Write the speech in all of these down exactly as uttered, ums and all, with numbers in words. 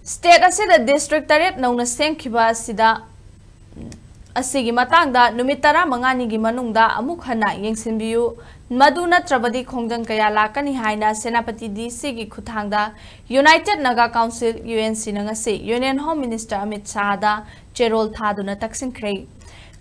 State ꯑꯁꯤꯗ district ꯇꯔꯦꯠ ꯅꯧꯅ ꯁꯦꯝꯈꯤꯕ ꯑꯁꯤꯗ, ꯑꯁꯤꯒꯤ ꯃꯇꯥꯡꯗ ꯅꯨꯃꯤꯠ ꯇꯔꯥꯃꯉꯥꯅꯤꯒꯤ ꯃꯅꯨꯡꯗ ꯑꯃꯨꯛ ꯍꯟꯅ ꯌꯦꯡꯁꯤꯟꯕꯤꯌꯨ, ꯃꯗꯨ ꯅꯠꯇ꯭ꯔꯕꯗꯤ ꯈꯣꯡꯖꯪ ꯀꯌꯥ ꯂꯥꯛꯀꯅꯤ ꯍꯥꯏꯅ ꯁꯦꯅꯥꯄꯇꯤ D C ꯒꯤ ꯈꯨꯠꯊꯥꯡꯗ United Naga Council, U N C ꯅ ꯉꯁꯤ Union Home Minister ꯑꯃꯤꯠ ꯁꯥꯍꯗ ꯆꯦꯔꯣꯜ ꯊꯥꯗꯨꯅ ꯇꯛꯁꯤꯟꯈ꯭ꯔꯦ꯫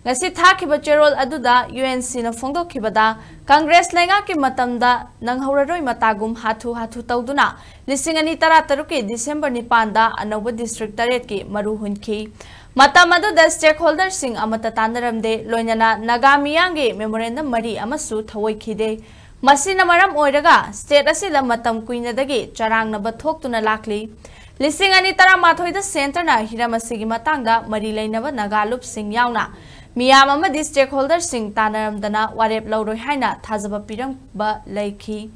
ꯉꯁꯤ ꯊꯥꯈꯤꯕ ꯆꯦꯔꯣꯜ ꯑꯗꯨꯗ U N C ꯅ ꯐꯣꯡꯗꯣꯛꯈꯤꯕꯗ, ꯀꯪꯒ꯭ꯔꯦꯁ ꯂꯩꯉꯥꯛꯀꯤ ꯃꯇꯝꯗ ꯅꯪꯍꯧꯔꯔꯣꯏ ꯃꯇꯥꯒꯨꯝ ꯍꯥꯊꯨ ꯍꯥꯊꯨ ꯇꯧꯗꯨꯅ ꯂꯤꯁꯤꯡ ꯑꯅꯤ ꯇꯔꯥꯇꯔꯨꯛꯀꯤ December ꯅꯤꯄꯥꯟꯗ ꯑꯅꯧꯕ district ꯇꯔꯦꯠꯀꯤ ꯃꯔꯨ ꯍꯨꯟꯈꯤ꯫ ꯃꯇꯝ ꯑꯗꯨꯗ stakeholderꯁꯤꯡ ꯑꯃꯠꯇ ꯇꯥꯟꯅꯔꯝꯗꯦ, ꯂꯣꯏꯅꯅ ꯅꯥꯒꯥ ꯃꯤꯌꯥꯝꯒꯤ memorandum ꯃꯔꯤ ꯑꯃꯁꯨ ꯊꯧꯑꯣꯏꯈꯤꯗꯦ꯫ ꯃꯁꯤꯅ ꯃꯔꯝ ꯑꯣꯏꯔꯒ state ꯑꯁꯤꯗ ꯃꯇꯝ ꯀꯨꯏꯅꯗꯒꯤ ꯆꯔꯥꯡꯅꯕ ꯊꯣꯛꯇꯨꯅ ꯂꯥꯛꯂꯤ꯫ ꯂꯤꯁꯤꯡ ꯑꯅꯤ ꯇꯔꯥꯃꯥꯊꯣꯏꯗ centreꯅ ꯍꯤꯔꯝ ꯑꯁꯤꯒꯤ ꯃꯇꯥꯡꯗ ꯃꯔꯤ ꯂꯩꯅꯕ ꯅꯥꯒꯥ ꯂꯨꯞꯁꯤꯡ ꯌꯥꯎꯅ ꯃꯤꯌꯥꯝ ꯑꯃꯗꯤ stakeholderꯁꯤꯡ ꯇꯥꯟꯅꯔꯝꯗꯅ ꯋꯥꯔꯦꯞ ꯂꯧꯔꯣꯏ ꯍꯥꯏꯅ ꯊꯥꯖꯕ ꯄꯤꯔꯝꯕ ꯂꯩꯈꯤ꯫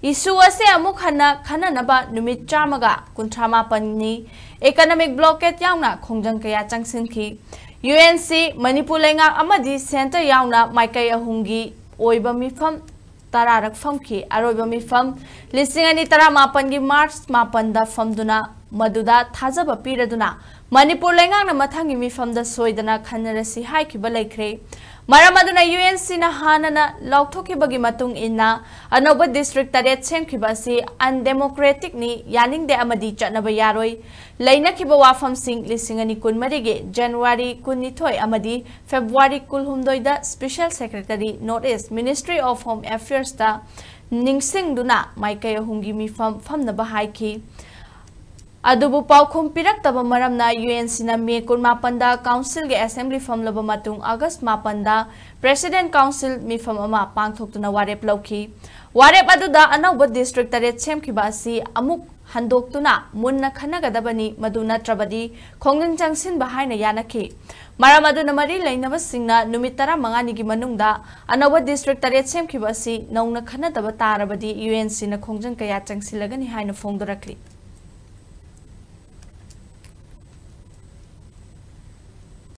Issue ꯑꯁꯤ ꯑꯃꯨꯛ ꯍꯟꯅ ꯈꯟꯅꯅꯕ ꯅꯨꯃꯤꯠ ꯆꯥꯝꯃꯒ ꯀꯨꯟꯊ꯭ꯔꯥ ꯃꯥꯄꯟꯅꯤ economic blockade ꯌꯥꯎꯅ ꯈꯣꯡꯖꯪ ꯀꯌꯥ ꯆꯪꯁꯤꯟꯈꯤ꯫ U N C, ꯃꯅꯤꯄꯨꯔ ꯂꯩꯉꯥꯛ ꯑꯃꯗꯤ centre ꯌꯥꯎꯅ ꯃꯥꯏꯀꯩ ꯑꯍꯨꯝꯒꯤ ꯑꯣꯏꯕ ꯃꯤꯐꯝ ꯇꯔꯥꯔꯛ ꯐꯝꯈꯤ꯫ ꯑꯔꯣꯏꯕ ꯃꯤꯐꯝ ꯂꯤꯁꯤꯡ ꯑꯅꯤ ꯇꯔꯥꯃꯥꯄꯟꯒꯤ March ꯃꯥꯄꯟꯗ ꯐꯝꯗꯨꯅ ꯃꯗꯨꯗ ꯊꯥꯖꯕ ꯄꯤꯔꯗꯨꯅ ꯃꯅꯤꯄꯨꯔ ꯂꯩꯉꯥꯛꯅ ꯃꯊꯪꯒꯤ ꯃꯤꯐꯝꯗ ꯁꯣꯏꯗꯅ ꯈꯟꯅꯔꯁꯤ ꯍꯥꯏꯈꯤꯕ ꯂꯩꯈ꯭ꯔꯦ꯫ ꯃꯔꯝ ꯑꯗꯨꯅ U N Cꯅ ꯍꯥꯟꯅꯅ ꯂꯥꯎꯊꯣꯛꯈꯤꯕꯒꯤ ꯃꯇꯨꯡ ꯏꯟꯅ ꯑꯅꯧꯕ district ꯇꯔꯦꯠ ꯁꯦꯝꯈꯤꯕ ꯑꯁꯤ undemocraticꯅꯤ, ꯌꯥꯅꯤꯡꯗꯦ ꯑꯃꯗꯤ ꯆꯠꯅꯕ ꯌꯥꯔꯣꯏ꯫ ꯂꯩꯅꯈꯤꯕ ꯋꯥꯐꯝꯁꯤꯡ ꯂꯤꯁꯤꯡ ꯑꯅꯤ ꯀꯨꯟꯃꯔꯤꯒꯤ January ꯀꯨꯟꯅꯤꯊꯣꯏ ꯑꯃꯗꯤ February ꯀꯨꯟꯍꯨꯝꯗꯣꯏꯗ Special Secretary North East Ministry of Home Affairsꯇ ꯅꯤꯡꯁꯤꯡꯗꯨꯅ ꯃꯥꯏꯀꯩ ꯑꯍꯨꯝꯒꯤ ꯃꯤꯐꯝ ꯐꯝꯅꯕ ꯍꯥꯏꯈꯤ꯫ ꯑꯗꯨꯕꯨ ꯄꯥꯎꯈꯨꯝ ꯄꯤꯔꯛꯇꯕ ꯃꯔꯝꯅ U N Cꯅ May ꯀꯨꯟꯃꯥꯄꯟꯗ Councilꯒꯤ Assembly ꯐꯝꯂꯕ ꯃꯇꯨꯡ August ꯃꯥꯄꯟꯗ President Council ꯃꯤꯐꯝ ꯑꯃ ꯄꯥꯡꯊꯣꯛꯇꯨꯅ ꯋꯥꯔꯦꯞ ꯂꯧꯈꯤ꯫ ꯋꯥꯔꯦꯞ ꯑꯗꯨꯗ ꯑꯅꯧꯕ district ꯇꯔꯦꯠ ꯁꯦꯝꯈꯤꯕ ꯑꯁꯤ ꯑꯃꯨꯛ ꯍꯟꯗꯣꯛꯇꯨꯅ ꯃꯨꯟꯅ ꯈꯟꯅꯒꯗꯕꯅꯤ, ꯃꯗꯨ ꯅꯠꯇ꯭ꯔꯕꯗꯤ ꯈꯣꯡꯖꯪ ꯆꯪꯁꯤꯟꯕ ꯍꯥꯏꯅ ꯌꯥꯅꯈꯤ꯫ ꯃꯔꯝ ꯑꯗꯨꯅ ꯃꯔꯤ ꯂꯩꯅꯕꯁꯤꯡꯅ ꯅꯨꯃꯤꯠ ꯇꯔꯥꯃꯉꯥꯅꯤꯒꯤ ꯃꯅꯨꯡꯗ ꯑꯅꯧꯕ district ꯇꯔꯦꯠ ꯁꯦꯝꯈꯤꯕ ꯑꯁꯤ ꯅꯧꯅ ꯈꯟꯅꯗꯕ ꯇꯥꯔꯕꯗꯤ U N Cꯅ ꯈꯣꯡꯖꯪ ꯀꯌꯥ ꯆꯪꯁꯤꯜꯂꯒꯅꯤ ꯍꯥꯏꯅ ꯐꯣꯡꯗꯣꯔꯛꯂꯤ꯫